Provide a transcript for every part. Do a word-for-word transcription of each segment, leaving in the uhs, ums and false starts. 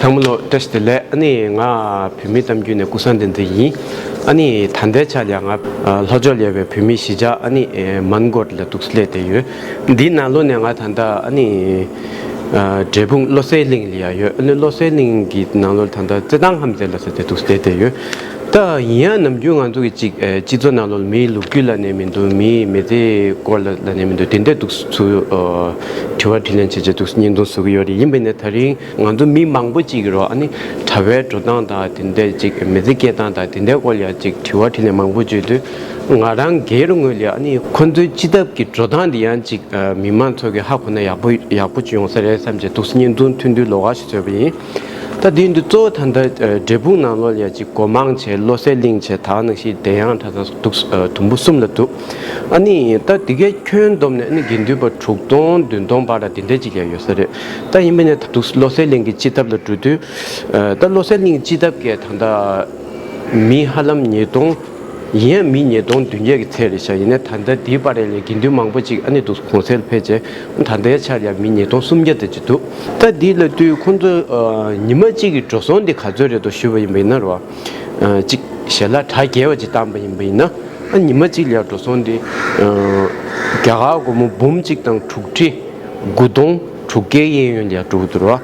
ཚང་མ་ལོ་བཀྲ་ཤིས་བདེ་ལེགས། ཨ་ནི་ང་བོད་མི་གཏམ་རྒྱུད་ནས་ཀུན་བཟང་བསྟན་འཛིན་ཡིན། ཨ་ནི་ད་ལྟའི་ཆ་ལ་ང་ལྷོ་ཕྱོགས་ལ་ཡོད་པའི་བོད་མི་གཞིས་ཆགས་ཨ་ནི་མན་གོར་ལ་འདུག་སླེབས་བསྡད་ཡོད། འདིའི་ནང་ལོགས་ནས་ང་ད་ལྟ་ཨ་ནི་འབྲས་སྤུངས་བློ་གསལ་གླིང་ལ་ཡང་ཡོད། ཨ་ནི་བློ་གསལ་གླིང་གི་ནང་ལོགས་ད་ལྟ་རྩེད་ཐང་ཧམ་རྩེ་ལ་ཟེར་ཏེ་འདུག་སླེབས་བསྡད་ཡོད། ད་ཡིན་ཡང་ནམ་རྒྱུན་ང་ཚོ་གི་ཅིག་སྤྱི་ཚོགས་ནང་ལོགས་མིའི་ལོ་རྒྱུས་ལབ་ནས་མི་འདུག་མིའི་མི་ཚེའི་སྐོར་ལ་ལབ་ནས་མི་འདུག་དེ་འདྲ་འདུག་ཚུལ་དྲི་བ་དྲིས་ལན་བྱེད་བྱེད་འདུག་བརྙན་ཐུང་བཟོ་གི་ཡོད་རེད། ཡིན་པས་ན་ད་རིང་ང་ཚོ་མི་མང་པོ་ཅིག་གི་རོ་ཨ་ནི་གྲྭ་པའི་འགྲོ་སྟངས་དང་དེ་འདྲ་ཅིག་མི་ཚེ་སྐྱེལ་སྟངས་དང་དེ་འདྲའི་སྐོར་ལ་ཅིག་དྲི་བ་དྲིས་ལན་མང་པོ་བྱེད་དུས་ང་རང་སྒེར་ངོས་ལ་ཨ་ནི་ཁོ་ཚོའི་སྤྱི་ཐབ་ཀྱི་འགྲོ་སྟངས་དེ་ཡང་ཅིག་མི་མང་ཚོ་གི་ཧ་གོ་ན་ཡག་པོ་ཡག་པོ་ཅིག་ཡོང་ས་རེད་བསམ་བྱས་འདུག་བརྙན་ཐུང་ཐུང་ཐུང་ལོགས་ཀ་ཞིག་བཟོས་པ་ཡིན། ད་དེ་ཡིན་དུས་གཙོ་བོ་ད་ལྟ་འབྲས་སྤུངས་ནང་ལོགས་ལ་ཅིག་སྒོ་མང་བྱས་བློ་གསལ་གླིང་བྱས་ད་ག་ནང་བཞིན་བདེ་ཡངས་གྲྭ་ཚང་འདུག་དུམ་བུ་གསུམ་ལ་འདུག་ཨ་ནི་ད་དེ་གའི་ཁྱོན་བསྡོམས་ནས་ཨ་ནི་དགེ་འདུན་པ་དྲུག་སྟོང་བདུན་སྟོང་བར་ལ་དེ་འདྲ་ཅིག་ཡང་ཡོད་ས་རེད། ད་ཡིན་པས་ན་ད་འདུག་བློ་གསལ་གླིང་གི་སྤྱི་ཐབ་ལ་འགྲོ་དུས་ད་བློ་གསལ་གླིང་སྤྱི་ཐབ་ཀྱི་ད་ལྟ་མི་ཧ་ལམ་ཉིས་སྟོང་ཡིན་ཡང་མི་ཉིས་སྟོང་བདུན་བརྒྱ་གི་ཚད་རེད་ཤག་ཡིན་ནའི་ད་ལྟ་དེའི་བར་ལ་དགེ་འདུན་མང་པོ་ཅིག་ཨ་ནི་འདུག་གུང་སེང་ལ་ཕེབས་བྱས་ད་ལྟའི་ཆར་ཡང་མི་ཉིས་སྟོང་སུམ་བརྒྱ་དེ་ཅིག་འདུག་ད་འདི་ལ་ལྟོས་ཁོང་ཚོ་ཨ་ཉི་མ་གཅིག་གི་འགྲོ་སོང་འདི་ག་ཚོད་རེད་འདུག་ཞུས་པ་ཡིན་པ་ཡིན་ན་རོ། ཨ་གཅིག་ཞལ་ལག་གྲ་རྒྱས་པ་ཅིག་བཏང་པ་ཡིན་པ་ཡིན་ན་ཨ་ཉི་མ་གཅིག་ལ་འགྲོ་སོང་འདི་ཨ་རྒྱ་གར་སྒོར་མོ་འབུམ་གཅིག་དང་དྲུག་ཁྲི་དགུ་སྟོང་དྲུག་བརྒྱའི་གཡས་གཡོན་ལ་འགྲོ་གི་འདུག་རོ།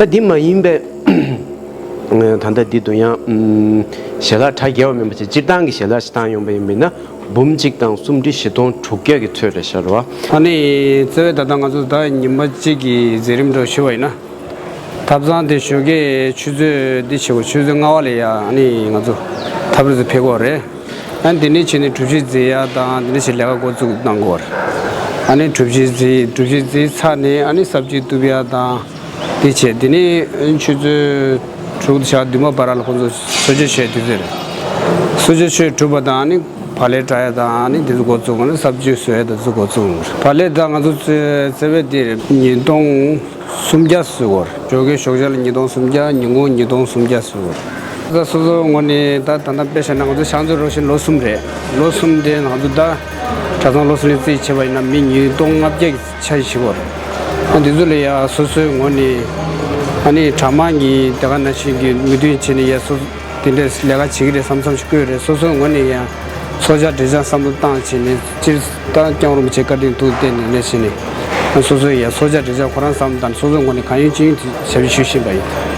ད་འདི་མ་ཡིན་པའི་ད་ལྟ་འདི་དུ་ཡང་ཨུམ་ཞལ་ལག་གྲ་རྒྱས་པ་མིན་པ་ཅིག་སྤྱིར་བཏང་གི་ཞལ་ལག་ཞིག་བཏང་ཡོང་པ་ཡིན་པ་ཡིན་ན་འབུམ་གཅིག་དང་སུམ་ཁྲི་བཞི་སྟོང་དྲུག་བརྒྱ་གི་ཚོད་རེད་ཤག་རོ། ཨ་ནི་བརྩེ་བའི་ད་ལྟ་ང་ཚོ་ད་ཉི་མ་གཅིག་གི་མཛད་རིམ་འགྲོ་ཞུ་བ་ཡིན་ན། ཐབ་ཚང་དེ་ཞོགས་ཀས་ཆུ་ཚོད་འདི་བྱེད་དགོས། ཆུ་ཚོད་ལྔ་པ་ལ་ཡ་ཨ་ནི་ང་ཚོ་ཐབ་རེས་སུ་ཕེབས་དགོས་རེད། ཨ་ནི་དེ་ནས་བྱས་ནས་གྲུ་བཞི་འཛིན་ཡ་དང་དེ་ནས་བྱས་ལས་ཀ་འགོ་བཙུགས་གནང་དགོས་རེད། ཨ་ནི་གྲུ་བཞི་འཛིན་གྲུ་བཞི་འཛིན་ཚར་ནས་ཨ་ནི་ས་བཅད་གཏུབ་ཡ་དང་དེ་བྱས་དེ་ནས་ཆུ་ཚོད་དྲུག་དང་ཕྱེད་ཀ་བདུན་པ་བར་ལ་ཁོང་ཚོ་གསོལ་ཇ་མཆོད་དུས་ཚོད་རེད། གསོལ་ཇ་མཆོད་གྲུབ་པ་དང་ཨ་ནི་བག་ལེབ་བཀྲ་ཡ་དང་ཨ་ནི་དེ་ཚོ་འགོ་བཙུགས། ཨ་ནི་ས་བཅད་བཟོ་ཡ་དེ་ཚོ་འགོ་བཙུགས། བག་ལེབ་ད་ང་ཚོ་བརྩེ་བའི་དེ་རེད། ཉིས་སྟོང་སུམ་བརྒྱ་བཟོ་དགོས་རེད། ཞོགས་ཀས་ཞོགས་ཇ་ལ་ཉིས་སྟོང་སུམ་བརྒྱ། ཉིན་གུང་ཉིས་སྟོང་སུམ་བརྒྱ་བཟོ་དགོས་རེད། ད་སོ་སོའི་ངོས་ནས་ད་ད་ལྟ་དཔེ་བཞག་ན་ང་ཚོ་ཤང་ཚོའི་རོ་ཤིང་ལོ་གསུམ་རེད། ལོ་གསུམ་དེ་ང་ཚོ་ད་གྲྭ་ཚང་བློ་གསལ་གླིང་རྩིས་བྱས་པ་ཡིན་ན་མི་ཉིས་སྟོང་ལྔ་བརྒྱ་གི་ཆ་ཞིག་བྱེད་དགོས་རེད། ཨ་འདི་ཚོ་ལ་ཡ་སོ་སོའི་ངོས་ནས་ཨ་ནི་གྲྭ་དམངས་ཀྱི་དེ་ག་ནང་བཞིན་གྱི་མོས་མཐུན་བྱས་ནས་ཡ་སོ་དེ་འདྲའི་ལས་ཀ་བྱེད་ཀྱི་རེད་བསམ་བསམ་ཞིག་བསྐོས་རེད། སོ་སོའི་ངོས་ནས་ཡང་ཚོགས་བཅར་འབྲེལ་བཅར་བསམ་བློ་བཏང་བྱས་ནས་སྤྱིར་བཏང་སྐྱབས་མགོན་རིན་པོ་ཆེ་བཀའ་དྲིན་ཐུགས་བརྟེན་ནས་ལས་བྱས་ནས་སོ་སོའི་ཡང་ཚོགས་བཅར་འབྲེལ་བཅར་ཁོ་རང་བསམ་བློ་བཏང་ནས་སོ་སོའི་ངོས་ནས་གང་ཡོད་ཅི་ཡོད་དེ་ཞབས་ཕྱི་ཞུ་བཞིན་པ་ཡིན།